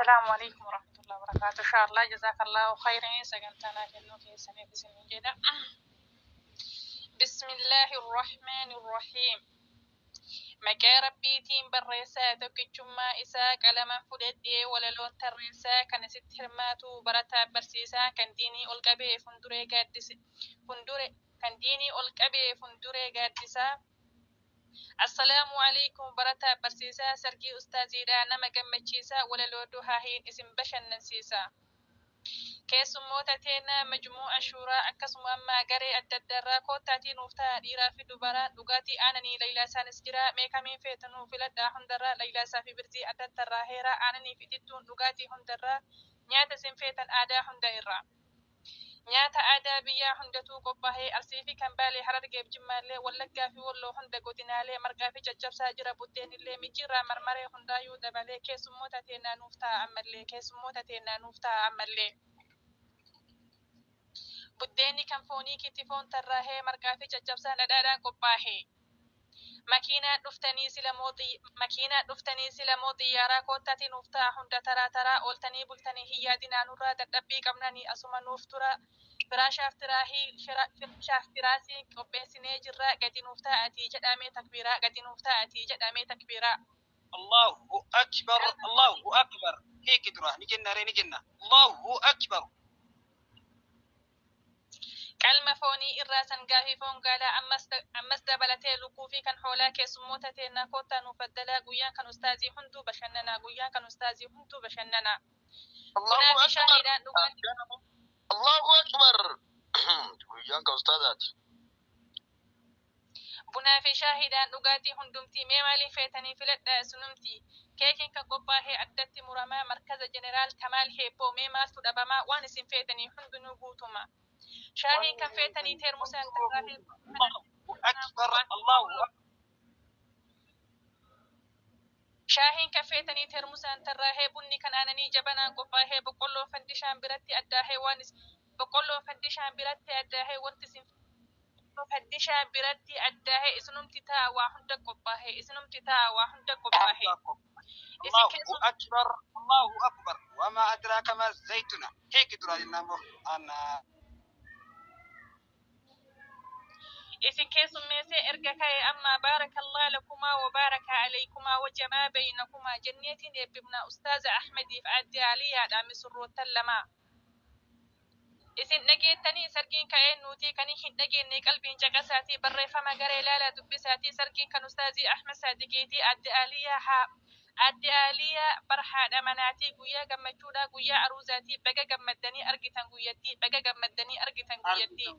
Assalaamu alaikum warahmatullahi wabarakatuh. Inshallah jazakallahu khairan sagantaa naa kennuu keessaniif isin jedha. Bismillahi rahmaani rahiim. Maqaa Rabbiitiin barreessaa tokkichummaa isaa qalamaan fudhadhee walaloon tarreessaa kan isitti hirmaatu barataa barsiisaa kan diinii ol qabee funduree gaaddise fundure kan diinii ol qabee funduree gaaddisaa. Assalaamu alaikum barataa barsiisaa sargii ustaaziidhaa nama gammachiisaa walaloo duhaahiin isin bashannansiisa. Keessummoota teenaa majmuu'a shuuraa akkasuma ammaa garee adda addaarraa koottaatii nuuf ta'a dhiiraa fi dubaraa dhugaatii aananii laylaa isaanis jira mee kamiin feetu nuu filadhaa hundarraa laylaa isaa fi birtii adda tarraa heeraa aananii fi itittuun dhugaatii hundarraa nyaata isin feetan aadaa hunda irraa. Nyaata aadaa biyyaa hundatuu qophaa'ee Arsii fi kan Baalee Harargeef Jimmaallee Wallaggaa fi Walloo hunda godinaalee marqaa fi caccabsaa jira buddeenillee micciirraa marmaree hundaayyuu dabalee keessummoota teennaa nuuf ta'a ammallee keessummoota teennaa nuuf ta'a ammallee. Buddeenni kan foonii kitifoon tarraahee marqaa fi caccabsaan dhadhaadhaan qophaa'e. Makiinaan dhuftanii sila moo makiinaan dhuftanii sila moo xiyyaaraa koottaatii nuuf ta'a hunda taraa taraa ooltanii bultanii hin yaadinaa nurraa dadhabbii qabnanii asuma nuuf tura firaashaaf tiraahii firaashaaf tiraasii qopheessinee jirra gadi nuuf ta'atii jedhamee takbiiraa gadi nuuf ta'atii jedhamee takbiiraa. Allahu akbar, Allahu akbar. Hiiki dura ni jenna ree ni jenna. Allahu akbar. Qalma foonii irraa sangaa fi foon gaalaa ammas dabalatee lukkuu fi kan hoolaa keessummoota teennaa koottaa nuuf baddalaa guyyaan kan ustaazii hunduu bashannanaa guyyaan kan ustaazii hunduu bashannanaa. Allahu Bunaa fi akbar. shaahiidhaan dhugaatii Allahu akbar. Guyyaan kan ustaazaati. Bunaa fi shaahiidhaan dhugaatii hundumtii mee maaliif feetanii filadhaa isinumti. Keekiin kan qophaa'ee addatti muramaa markaza jeneraal Kamaal Heebboo mee maaltu dhabamaa waan isin feetanii hundinuu guutuma. Shaahiin kan feetanii teermusaan tarraahee Allahu akbar, Allahu akbar. Shaahiin kan feetanii teermusaan tarraahee bunni kan aananii jabanaan qophaa'ee boqqolloo fandishaan biratti addaahee waan boqqolloo fandishaan biratti addaahee wanti isin fandishaan biratti addaahee isinumti ta'a waa hunda qophaa'ee isinumti ta'a waa hunda qophaa'ee. Isin Allahu keessum akbar, Allahu akbar. Wama adraaka ma zaytuna. Hiiki dura jennaan moo ana. Isin keessummeessee erga ka'e amma baarakallah lakumaa wa baaraka alaykumaa wa jamaa baynakumaa jenneetiin eebbifna ustaaza Ahmediif aadde Aliyaadha misirroottan lamaa. Isin dhageettanii sargiin ka'ee nuti kan hin dhageenye qalbiin caqasaatii barreeffama garee ilaalaa dubbisaatii sargiin kan ustaazii Ahmed Saadiqiitii aadde Aliyaa haa aadde Aliyaa barhaadha manaatii guyyaa gammachuudhaa guyyaa aruuzaatii baga gammaddanii argitan guyyattii baga gammaddanii argitan guyyattii.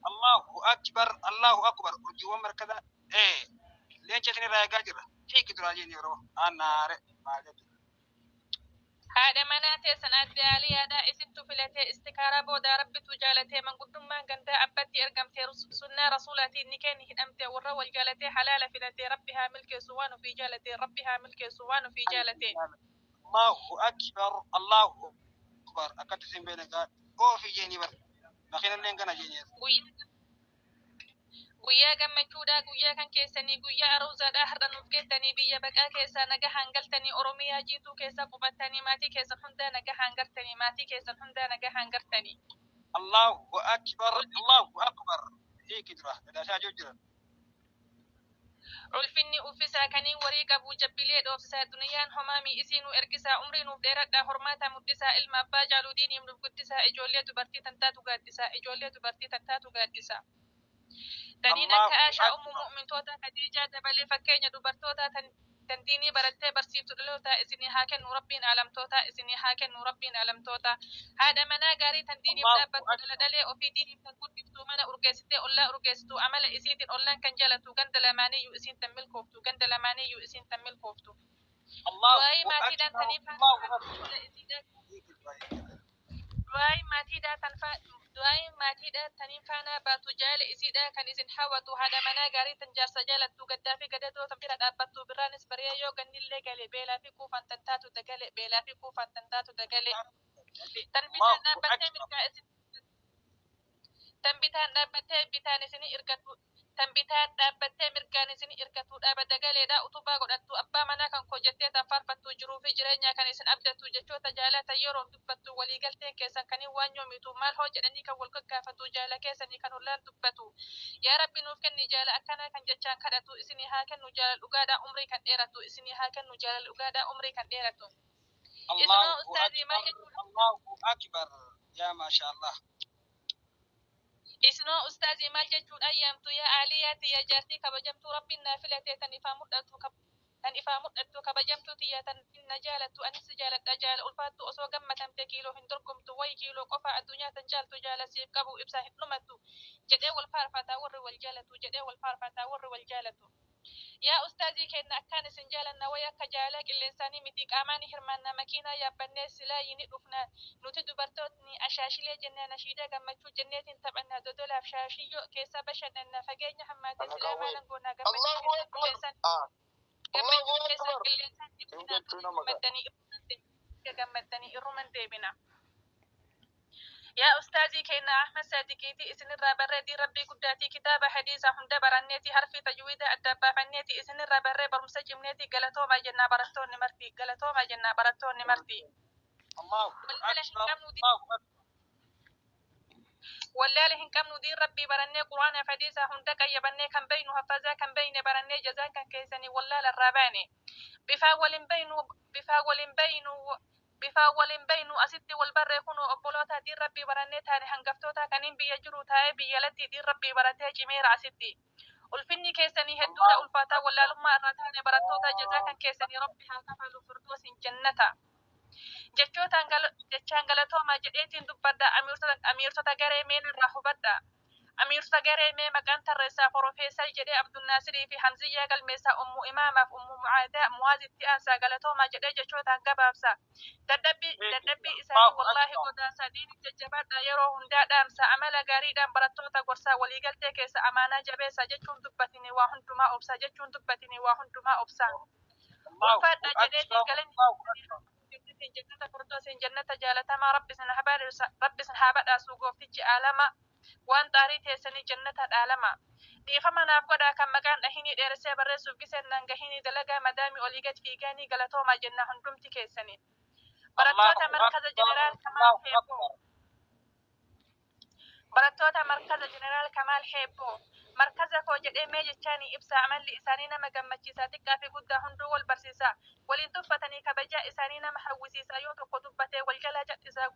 Allahu akbar, Allahu akbar. Urjiiwwan markaza leenca isin irraa eegaa jirra. Hiiki dura jenni yeroo anaare maal jechuudha. Haadha manaa teessan aadde Aliyaadha isittu filatee istikaaraa booda rabbitu jaalatee manguddummaan gandaa abbatti ergamtee sunnaa rasuulaatiin ni kenni hidhamtee warra wal jaalatee halaala filatee rabbi haa milkeessu waan ofii jaalatee rabbi haa milkeessu waan ofii jaalatee. Allahu akbar, Allahu akbar. Akkatti isin beena gaa oofi jeeni bar. Makiinalleen kana jeeni. Guyyaa gammachuudhaa guyyaa kan keessanii guyyaa aruuzaadhaa har'a nuuf geettanii biyya baqaa keessaa nagahaan galtanii Oromiyaa jiituu keessa qubattanii maatii keessan hundaa nagahaan gartanii maatii keessan hundaa nagahaan gartanii. Allahu akbar, Allahu akbar. Hiiki dura dadaashaa jiru jira. Ulfinni uffisaa kanii warii qabu jabbilee dhoofsisaa duniyaan homaamii isiinuu ergisaa umrii nuuf dheeradhaa hormaata mudhisaa ilma abbaa jaaluu diiniif nuuf guddisaa ijoollee dubartii tantaatu gaaddisaa ijoollee dubartii tantaatu gaaddisaa. Daniin akka Allahu Aashaa ummu akbar. mu'mintoota Khadiijaa dabalee fakkeenya dubartoota tan diinii barattee barsiiftu dhaloota isinii haa kennu rabbiin alamtoota isinii haa kennu rabbiin alamtoota. Haadha manaa gaarii tan diiniif Allahu dhaabbattu dhala akbar. dhalee ofii diiniif tan guddiftu mana urgeessitee ollaa urgeessitu amala isiitiin ollaan kan jaalatu ganda lamaaniyyuu isiin tan milkooftu ganda lamaaniyyuu isiin tan milkooftu. Allahu Du'aayii maatiidhaan akbar, taniif Allahu akbar. Hiiki dura. Du'aayi maatiidhaa tan du'aayi maatiidhaa taniin faanaa baatu jaala isiidhaa kan isin hawwatu haadha manaa gaarii tan jaarsa jaalattu gaddaa fi gadadoo tan bira dhaabbattu birraanis bari'ee yoo gannillee gale beelaa fi quufaan tan taatu dagale beelaa fi quufaan tan taatu dagale. Tan bitaan Allahu dhaabbattee akbar. mirgaa isin tan bitaan dhaabbattee bitaan isinii ergattu Tan bitaa dhaabbattee mirgaan isin irkattu dhaaba dagaleedha utubaa godhattu abbaa manaa kan koo jettee tan faarfattu jiruu fi jireenya kan isin abdattu jechoota jaalata yeroo dubbattu waliigalteen keessan kan hin waan yoomitu maal hoo jedhanii kan wal gaggaafatu jaala keessanii kan ollaan dubbatu. Yaa Rabbi nuuf kenni jaala akkanaa kan jechaan kadhatu isinii haa kennu jaala dhugaadhaa umrii kan dheeratu isinii haa kennu jaala dhugaadhaa umrii kan dheeratu. Isinoo Allahu ustaazii maal akbar. jechuudha? Allahu akbar. Yaa maasha Allah. Isinoo ustaazii maal jechuudha ayyaamtu yaa aaliyaati yaa jaartii kabajamtuu rabbiin naa filatee tan ifaa mul'attu tan ifaa mul'attu kabajamtuu tiyya tan na jaalattu anis si jaaladha jaala ulfaattu osoo gammatamte kiiloo hin dorgomtu wayi kiiloo qofa addunyaa tan caaltu jaala siif qabu ibsaa hin dhumattu jedhee wal faarfataa warri wal jaalatu jedhee wal faarfataa warri wal jaalatu. Yaa ustaazii kenna akkaan isin jaalanna wayi akka jaalala qilleensaanii miti qaamaani hirmaanna makiinaa yaabbannee silaayii ni dhufna nuti dubartootni ashaashilee jennee nashiidaa gammachuu jenneetiin taphanna dodolaaf shaashiyyoo keessa bashannanna fageenya hammaatee Ana silaa qawwee. maalan goonaa gammachuu Allahu keessan akbar. qilleensaan Ah, Allahu gammachuu keessan akbar. qilleensaan Hin ibsina jechuu nama ga'a. gammaddanii irruman deebina gammaddanii irruman deebina. Yaa ustaazii keenya Ahmad Sadiqiitii isinirraa barreedii rabbii guddaatii kitaaba hadiisaa hunda baranneetii harfii tajwiida adda baafanneetii isinirraa barree barumsa cimneetii galatoomaa jennaa barattoonni marti galatoomaa jennaa barattoonni marti. Allahu Wallaala hin akbar. qabnu Allahu akbar. wallaala hin qabnu diin rabbii barannee quraana fi hadiisaa hunda qayyabannee kan beynu hafazaa kan beyne barannee jazaan kan keessanii wallaala irraa baane. Bifaa waliin beynu bifaa waliin beynu bifaa waliin beynu asitti wal barree kunoo obboloota diin rabbii barannee taane hangaftoota kaniin biyya jiru taa'ee biyya latti diin rabbii baratee cimeera asitti. Ulfinni keessanii hedduudha Allahu ulfaataa akbar. wallaalummaa irraa taane barattoota jazaa kan keessanii rabbi haa kafalu firdoosiin jannata. Jechootaan jechaan galatoomaa jedheetiin dubbadha amiirtota garee meen irraa hubadha. Amiirtota garee mee maqaan tarreessaa Profeesar jedhee Abdunnaasirii fi Hamziyyaa galmeessaa Ummu Imaamaaf Ummu Mucaadaa Muwaazitti aansaa galatoomaa jedhee jechootaan gabaabsa. Dadhabbii Fiigi dadhabbii dura. isaanii Allahu wallaahi akbar. godaansa diinii jajjabaadha yeroo hundaa dhaamsa amala gaariidhaan barattoota gorsaa waliigaltee keessa amaanaa jabeessa jechuun dubbatini waa hundumaa obsa jechuun dubbatini waa hundumaa obsa. Allahu Ulfaadha jedheetiin akbar. galanni Allahu akbar. keessanii jannata firdoosiin jannata jaalatamaa rabbi isin haa badhaasu rabbi isin haa badhaasu gooftichi aalama waan xaarii teessanii jannata dhaalama. Dhiifama naaf godhaa kan maqaan dhahinii dheeressee barreessuuf giseen naan gahinii dalagaa madaamii olii gad fiigaanii galatoomaa jenna hundumti keessanii. Barattoota Allahu markaza akbar. jeneraal Kamaal Allahu Heebboo. akbar. Barattoota markaza jeneraal Kamaal Heebboo. Markaza koo jedhee mee jechaanii ibsa amalli isaanii nama gammachiisa xiqqaa fi guddaa hunduu wal barsiisa. Waliin tuffatanii kabajaa isaanii nama hawwisiisa yoo tokko dubbatee wal jalaa cal'isaa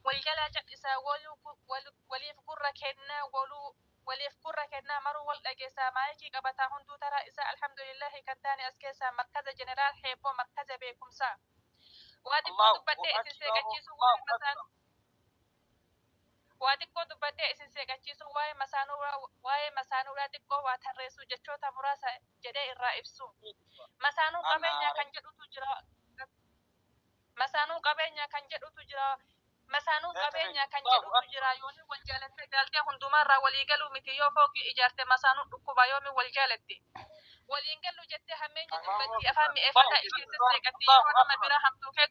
wal jalaa cal'isaa waliif gurra kennaa waluu waliif gurra kennaa maruu wal dhageessaa maayikii qabataa hunduu taraa isaa alhamdulillahi kan taane as keessaa markaza jeneraal Heebboo markaza beekumsaa. Waa xiqqoo Allahu dubbadhee isin akbar. seeqachiisu waa'ee Allahu masaan akbar. waa xiqqoo dubbadhee isin seeqachiisu waa'ee masaanuudhaa xiqqoo waa tarreessu jechoota muraasa jedhee irraa ibsu. Fiigi dura. Masaanuu qabeenyaa Anaare. kan jedhutu jira. Masaanuu qabeenyaa kan jedhutu jira. Masaanuu Eegalee. qabeenyaa kan Allahu jedhutu akbar. jira. Yooni wal jaalatte galtee hundumarraa walii galuu miti yoo fooqii ijaarte masaanuu dhukkuba yoomi wal jaalatti. Waliin gallu jettee hammeenya Allahu dubbatti afaan akbar. mi'eeffataa Allahu ishee akbar. sesseeqatti Allahu yeroo nama akbar. biraa hamtuu kee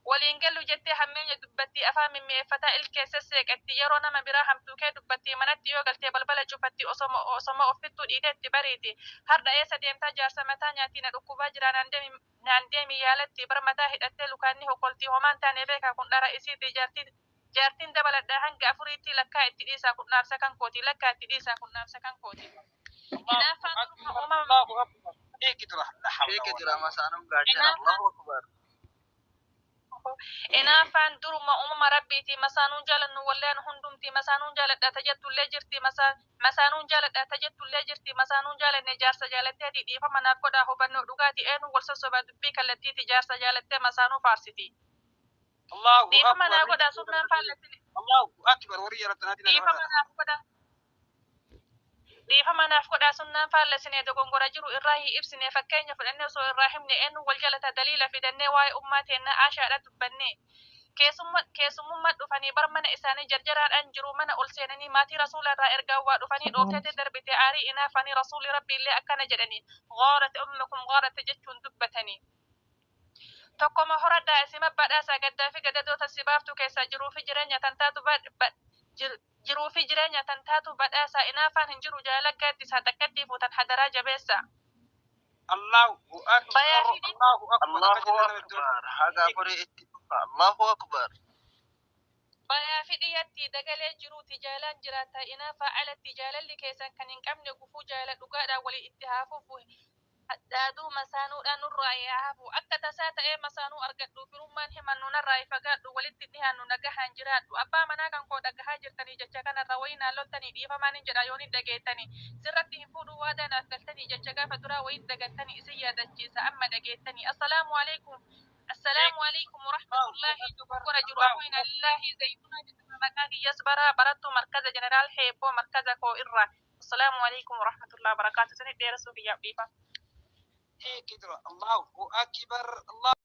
waliin gallu jettee hammeenya dubbatti afaan mimmi'eeffataa ilkee sesseeqatti yeroo nama biraa hamtuu kee dubbatti manatti yoo galtee balbala cufatti osoma osoma offittuu dhiiteetti bariiti har'a eessa deemtaa jaarsa mataa nyaatii na dhukkubaa jira naan deemi naan deemi yaalatti bar mataa hidhattee lukaanni hokkoltii homaan taane beekaa kun dhara isiiti jaartiin jaartiin dabaladhaa hanga afuriitti lakkaa itti dhiisaa kun dhaabsa kan kooti lakkaa itti dhiisaa kun dhaabsa kan kooti. Allahu Hinaaffaan duruma akbar. uumama Allahu akbar. Fiigi dura. La hawla Fiigi wala dura quwwata. masaanuun gaachana. hinaaffaan Allahu akbar. Inaafaan duruma uumama rabbiiti masaanuun jaalannu wallaan hundumti masaanuun jaaladha tajattullee jirti masaanuun jaaladha tajattullee jirti masaanuun jaalanne jaarsa jaalatteeti dhiifama naaf godhaa hubannoo dhugaati eenyu wal sossobaa dubbii kallattiiti jaarsa jaalattee masaanuu faarsiti. Allahu Dhiifama akbar. naa godhaa sunnaan faallattini Allahu akbar. Warri yaratanaati na dhiifama gaafata. naaf godhaa. Dhiifama naaf godhaa sunnaan faallasine dogongora jiru irraa hin ibsine fakkeenya fudhannee osoo irraa himne eenyu wal jalata daliila fidannee waa'ee ummaa teennaa aashaadha dubbanne. Keessummaa dhufanii bar mana isaanii jarjaraadhaan jiru mana ol seenanii maatii rasuula irraa ergaa waa dhufanii dhoofteeti darbite aarii inaafanii rasuulli rabbi illee akkana jedhanii ghaarate ummukum ghaarate jechuun dubbatanii. Tokkoma horadhaa isima badhaasaa gaddaa fi gadadoota si baaftu keessaa jiruu fi jireenya tan taatu Jiruu fi jireenya tan taatu badhaasa inaafaan hin jiru jaalala gaaddisaa takkatti fuutan hadaraa jabeessa. Allahu akbar. Bayaa fi Allahu akbar. Akka Allahu jenna nama iddoo. akbar. Haga afurii itti fufa. Allahu akbar. Bayaa fi dhiyyatti dagalee jiruuti jaalaan jiraata inaafaa alatti jaalalli keessan kan hin qabne gufuu jaala dhugaadhaan walii itti haafuuf dhaaduu masaanuudhaan nurraa haafu akka tasaa ta'ee masaanuu argadhu firummaan himannu narraa fagaadhu walitti dhihaannu nagahaan jiraadhu abbaa manaa kan koo dhagahaa jirtanii jecha kanarra wayii naan loltanii dhiifamaan hin jedha yoon hin dhageettanii sirratti hin fuudhuu waadaa naaf galtanii jecha gaafa duraa wayii dagattanii isin yaadachiisa amma dhageettanii. Assalaamu alaikum, assalaamu alaikum warahmatullaahi dogoggora jiru afoina lillahi. Zaytunaa jedhama maqaa kiyyas baraa barattuu markaza jeneraal heebboo markaza koo irraa. Assalaamu alaikum warahmatullahi wabarakaatu. Isinit dheeressuu kiyyaaf dhiifa. Hiiki dura. Allahu akbar. Allah.